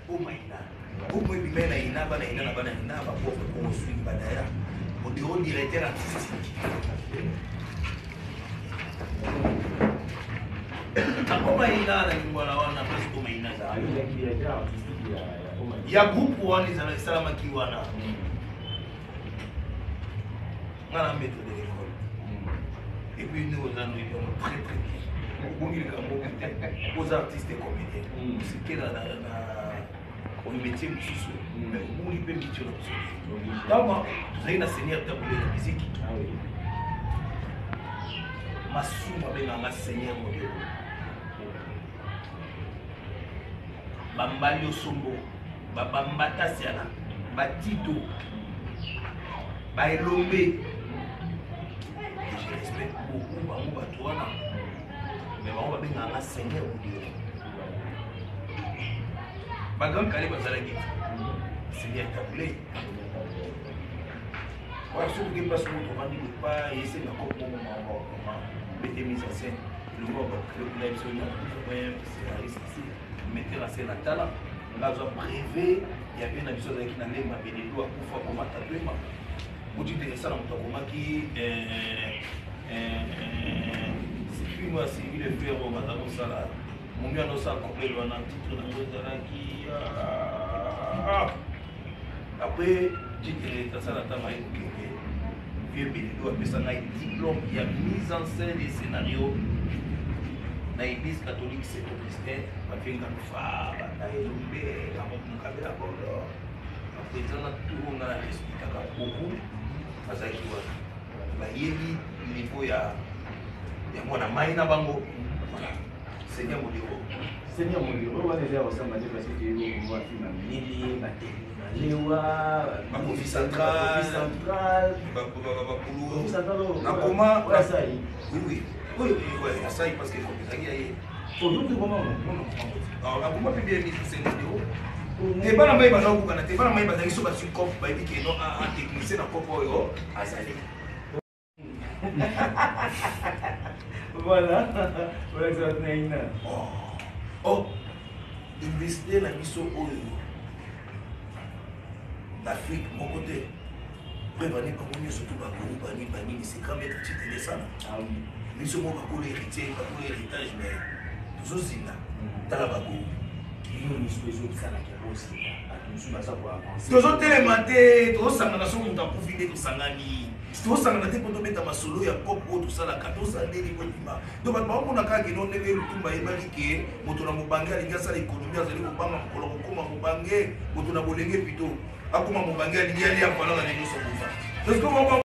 Omaina. Groupe moko ebimai na ina, bana ina na bana ina, ba pauvre Congo swing badaya. Modero directeur artistique. Akoma ina na lingwala wana place Oma ina ezala. Ya groupe wana ezala esalamaki wana. Nga na maître de l'école. Et puis nous oza noyebi yango très très bien. Obongi likambo moko te. Oza artiste et comédien. Osikela na na métier mosusu. Mais obongi mpe métier na biso. Ntango tozalaki na seigneur tabule na musique. Masumu abengaka seigneur modelo. Bambali osombo, babambatasiana, batito, baelombe. Je respecte beaucoup bango bato wana, mais bango babengaka nga seigneur modelo. Bagrand kale bazalaki te, seigneur tabule. Wana soki oke place moko tovandi boye pa esenga kope moko mawa okoma bete mise en scène elongo ya bato na biso scénariste ici metteur en scène atala nga azwa brevet ya vie na biso azalaki na lemba benedo akufa akoma tatwema botite esala moto akomaki film ya Sylvie le Fer oyo baza kosala momi wana osala kobel wana titre nango ezalaki après titre asala ntango aye kokende vieux Beledo apesa ngai diplôme ya mise en scène et scénario na église catholique saint augustin bavenga lufa banda elombe bamokabela bolo baprésident na tour nga na respectaka beaucoup bazalaki wana bayebi niveau ya ya mwana mai na bango. Voilà, seigneur Modero. Seigneur Modero wana eza ya kosamba te parce que toyebi okomwa film ya minene batelemi malewa. Bakofi central. Central. Bakulu. Central. Nakoma. Asai. Oui, asai parce que ezalaki ya ye. Oyoki koma. Non, akoma mpe bien mise scène vidéo te. Bana mai baza kokokana te. Bana mai bazalaki so bazwi cop, bayebi ke no technicien na cop oyo azali. Voilà, olakisa bato na ina. Oh, université na biso oyo na Afrique moko te. Mpe bani bango nyonso to bakolo bani banini, c'est grand maître Titele sana biso moko bakolo héritier, bakolo héritage, mais tozozinda. Tala bakolo. Bino misu ezosalaka bosinda, bato mosusu baza koavance. Tozotelema te, tozosangana. Soki moto akufi nde tosangani. Tosangana te mpo tobeta masolo ya pop oyo tosalaka. Tosala ndeni po ebima. Donc bato baomona kaka keno ndenge Lutumba ayebaki ke moto na mobange alingi asala économie, azali kobanga mokolo kokóma mobange. Moto na bolenge plutôt akóma mobange, alingi alia valeur na nyonso boza.